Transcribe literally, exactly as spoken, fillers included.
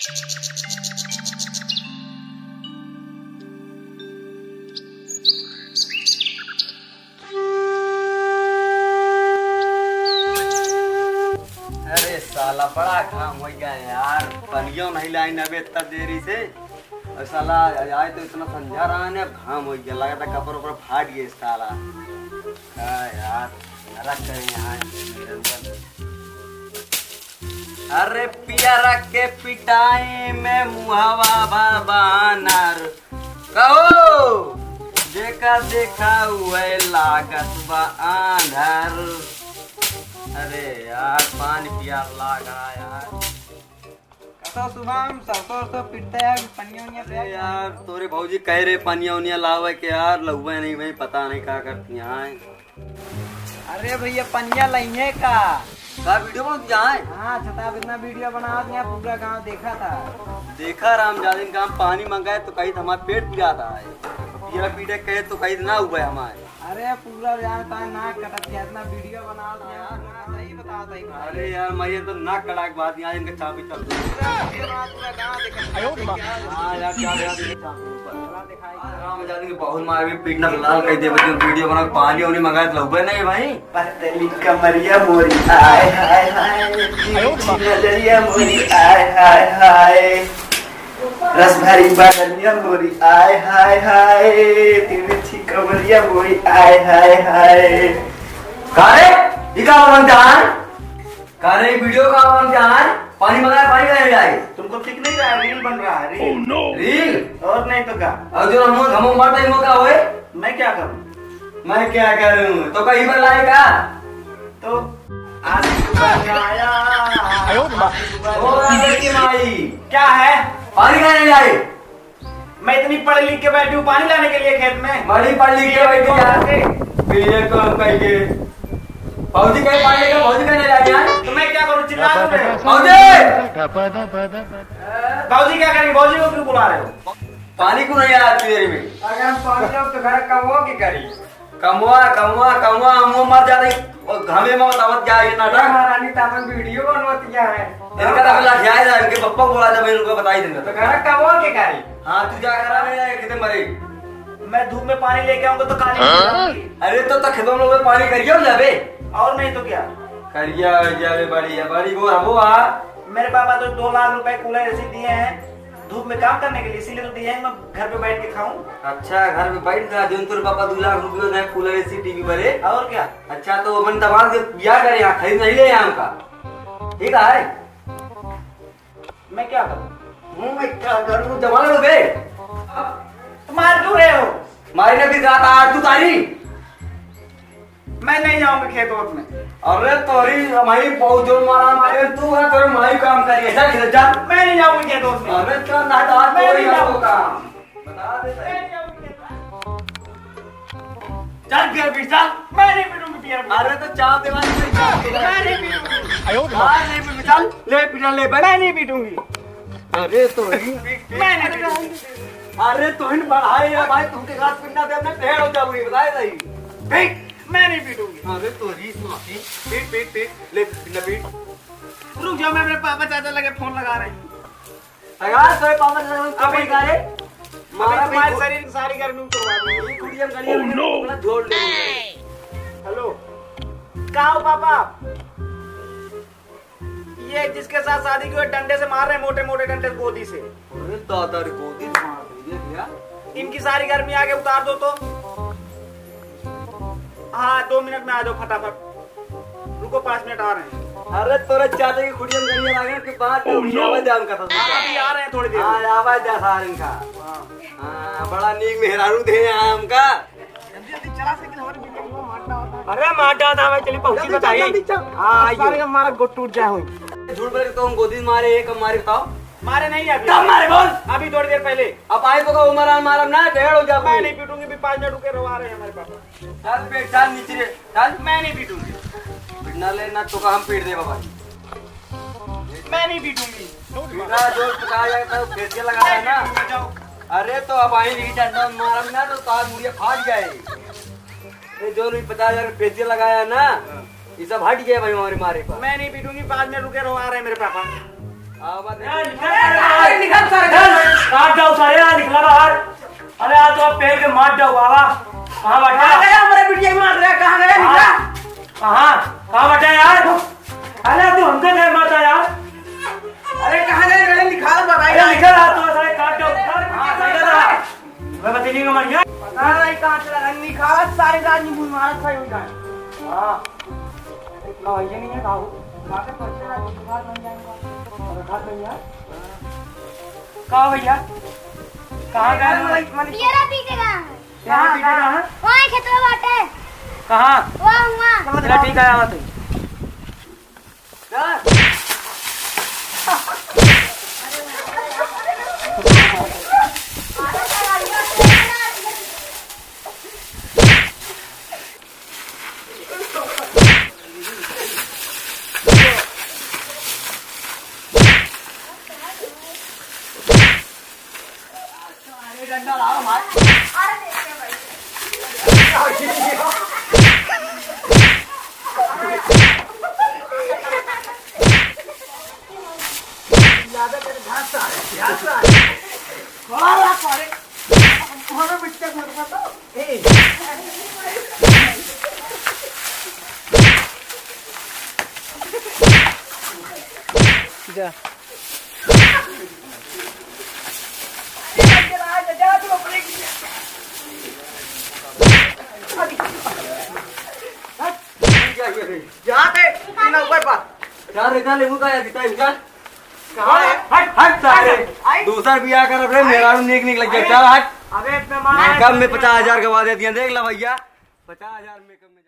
अरे साला, बड़ा घाम होइ गया यार, पनियो नहीं लाइन अबे इतना देरी से। और साला, आज तो इतना संझा रहा है ना, अब घाम होइ गया, लगा था कपड़ उपड़ फाट गए साला। का यार, नरक करे यहाँ। अरे पियरा के पिटाई में मुहवा बा बानर। कहो, जेका देखा उहे लागत बा आंधर। अरे यार, पानी पियास लागा यार। कतो शुभम, सरसों, सरसों पिटता है, पनिया उनिया अरे पिया यार, तोरे भौजी कह रहे पनिया उनिया लावे के यार, लउवे नहीं भाई, पता नहीं का करती हैं। अरे भैया, पनिया लइहे का? का वीडियो बनावत जाए? हाँ, छता इतना वीडियो बनावत यहाँ पूरा गांव देखा था। देखा राम जादिन का हम पानी मंगाए तो कही हमारा पेट पिराता है, पियरा पीटे कहे तो कही ना हुआ हमारे। अरे पूरा यार तार नाक कटत गया, इतना वीडियो बनावत यार, हाँ, सही बतावत है। अरे यार, मैं ये तो नाक कटाक बात यहाँ इनका चाबी चल रही है। पूरा वीडियो बनावत, पूरा गांव देखा। हाँ यार, क्या यार, ये चाबी ऊपर। राम जाने के बहुत मारे भी पीटना लाल कह दे, बच्चों वीडियो बना, पानी उनी मंगाए तो लउबे नहीं भाई। पतली कमरिया मोरी, आय हाय हाय, तिरछी नजरिया मोरी, आय हाय हाय, रस भरी बदनिया मोरी, आय हाय हाय, तिरछी कमरिया मोरी, आय हाय हाय। का रे? ई का बनता है? का रे, वीडियो का बन क्या है? पानी मंगाया, पानी का नहीं लाए? तुमको ठीक नहीं रहा, रील बन रहा है, रील। Oh no! रील? और नहीं तो क्या? और जो हम, हम मरते हैं, वो क्या होए? मैं क्या करूं? मैं क्या करूं? तो कहीं पर लाए का? तो आज सुबह आया। आयो माँ। ओ राजा की माई। क्या है? पानी का नहीं लाए? मैं इतनी पढ़ लिख के बैठी हूँ पानी लाने के लिए खेत में। बड़ी पढ़ लिख के बैठी यार। पीए को हम कहेंगे। भौजी कहे पानी का, भौजी कहने लग गया। तो मैं क्या करूँ, चिल्ला दूँ मैं? भौजी! भौजी क्या करेंगे? भौजी को क्यों बुला रहे हो? पानी क्यों नहीं आया तेरे में? अगर हम पानी लाओ तो घर कमवा के करी। कमवा, कमवा, कमवा, हम वो मर जा रही। और घामे में बतावत क्या ये नाटक? महारानी तो अपन वीडियो बनवतिया है। इनका तो अगला क्या है, इनके पप्पा को बोला था, मैं इनको बताई देंगे। तो घर कमवा के करी? हाँ, तू जा करा, मैं कितने मरे। मैं धूप में पानी लेके आऊंगा तो काली हाँ? हो जाऊंगी। अरे तो, तो खेतों में पानी करियो ना बे। और नहीं तो क्या? करिया हो जावे बड़ी है, बड़ी वो, वो आ। मेरे पापा तो दो लाख रुपए कूलर एसी दिए हैं धूप में काम करने के लिए, इसीलिए तो दिए हैं मैं घर पे बैठ के खाऊं। अच्छा, घर पे बैठ जा, जो तेरे पापा दो लाख रुपये दे कूलर एसी टीवी बरे। और क्या? अच्छा, तो अपन दमाद के ब्याह करे यहाँ, खरीद नहीं ले यहाँ का। ठीक है। मैं क्या करूं? हूँ, मैं क्या करूं? जमा लो बे। अब मार क्यों रहे हो? मारी ने भी कहा था, आज तू तारी। मैं नहीं जाऊंगा खेत वोत में। अरे तोरी माई बहुत जोर मारा मारे, तू है, तोरी माई काम करिए, जा खेत जा। मैं नहीं जाऊंगा खेत वोत में। अरे चल ना, तो आज मैं तोरी नहीं जाऊंगा। काम। बता दे। चल बियर पी, चल। मैं नहीं पीटूंगी बियर। अरे तो चाप दे भाई, मैं चाप दे। मैं नहीं पीटूंगी। आयो माँ। हाँ, नहीं पीटूंगी, चल। ले पीटा, ले भाई। मैं नहीं पीटूंगी। अरे तो ही। मैं नहीं पीटूंगी। अरे तो ही बढ़ाई है भाई, तुमके साथ पीटना दे, मैं ढेर हो जाऊंगी, बताए नहीं। पीट, मैं नहीं पीटूंगी। अरे तो ही सुनाती। पीट, पीट, पीट, ले, पीट, पीट। रुक जाओ, मैं अपने पापा चाचा लगे फोन लगा रही हूँ। अगर सोए पापा से तुम अबे, कभी करे, अबे मारा भी तुम्हारे खु- शरीर की सारी गर्मी उतरवा दूंगी। ये कुड़िया में गलिया में अपना झोल ले। हेलो, कहाँ हो पापा? ये जिसके साथ शादी की हुई, डंडे से मार रहे हैं, मोटे मोटे डंडे से, गोदी से। अरे दादा रे, गोदी से मार रही है भैया। इनकी सारी गर्मी आगे उतार दो तो। हाँ, दो मिनट में आ जाओ फटाफट। रुको, पाँच मिनट आ रहे हैं। अरे तोरे चाचा की खुड़िया में गलिया लागे के बाद में उठिया आवाज दे हमका था। हाँ, अभी आ रहे हैं थोड़ी देर में। हाँ, आवाज दे सार इनका। हाँ। हाँ, बड़ा नीक मेहरारू दे यहाँ हमका। जल्दी, जल्दी चला साइकिल, हमारे पीछे की वो मारना होता है। अरे मार डालता है भाई, चलिए पहुंची जल्दी चल, बताइए। जल्दी चल। हाँ, आइए। सारे का मारा गोट टूट जाए हुई। झूठ बोले तो हम गोदी मारे, एक हम मारे बताओ। मारे नहीं अभी। कब मारे बोल? अभी थोड़ी देर पहले। अब आए तो का उमर आ मारम ना, ढेर हो जा मैं भाई। नहीं पीटूंगी, अभी पाँच मिनट रुके, रहो, आ रहे हैं हमारे पापा। चल बे, चल नीचे रे, चल। मैं नहीं पीटूंगी। पीटना ले ना, तो का हम पीट दे बाबा। मैं नहीं पीटूंगी। पीटना जो पीटा जाए तो फेसियल लगा मैं है ना। नहीं पीटूंगी, जाओ। अरे तो अब आई नहीं डंडा मारम ना तो तार मुड़िया फाट जाए। ये जो नहीं पचास हजार फेसियल लगाया ना, हाँ। ये सब हट गया भाई हमारे मारे पर। मैं नहीं पीटूंगी, पाँच मिनट रुके रहो, आ रहे हैं मेरे पापा। यार, निकल, अरे, निकल, सर। चल, काट दो सारे, यार, निकला बाहर। अरे, आज तो पेल के मार दो, बाबा। कहाँ बैठा? कहाँ गया हमारे बिटिया के मार रहे, कहाँ गया, निकला? कहाँ? कहाँ बैठा यार? अरे, तू हमसे नहीं मारता यार। अरे, कहाँ गए, निकाल, बताइए। अरे, निकल, आज तो सारे काट दो। हाँ, निकल रहा। मैं बतैनी का मरिया। पता नहीं कहाँ चला गया, निकाला सारे रात नींबू मारा था, हो जाए। हाँ। इतना भैया नहीं है, बाबू। बाकी तो अच्छा है, बुखार बन जाएगा। बुखार बन जाए। का भैया? कहाँ गए? मेरा पीछे गया है। तेरा पीछे कहाँ है? वहाँ खेतवा बाटे। कहाँ? वहाँ, वहाँ। चला ठीक है, आवा तू। जा। यहाँ पे, इन ऊपर पर। चल रे, चल, लेबू का यार, कितना इनका? कहाँ है? हट, हट, सारे। आई। दूसर बियाह करब रे, मेहरारू नीक नीक लग जाए। चल, हट। अबे, इतना मार। मेकअप में पचास हजार के वादे दिए, देख ला भैया, पचास हजार मेकअप में।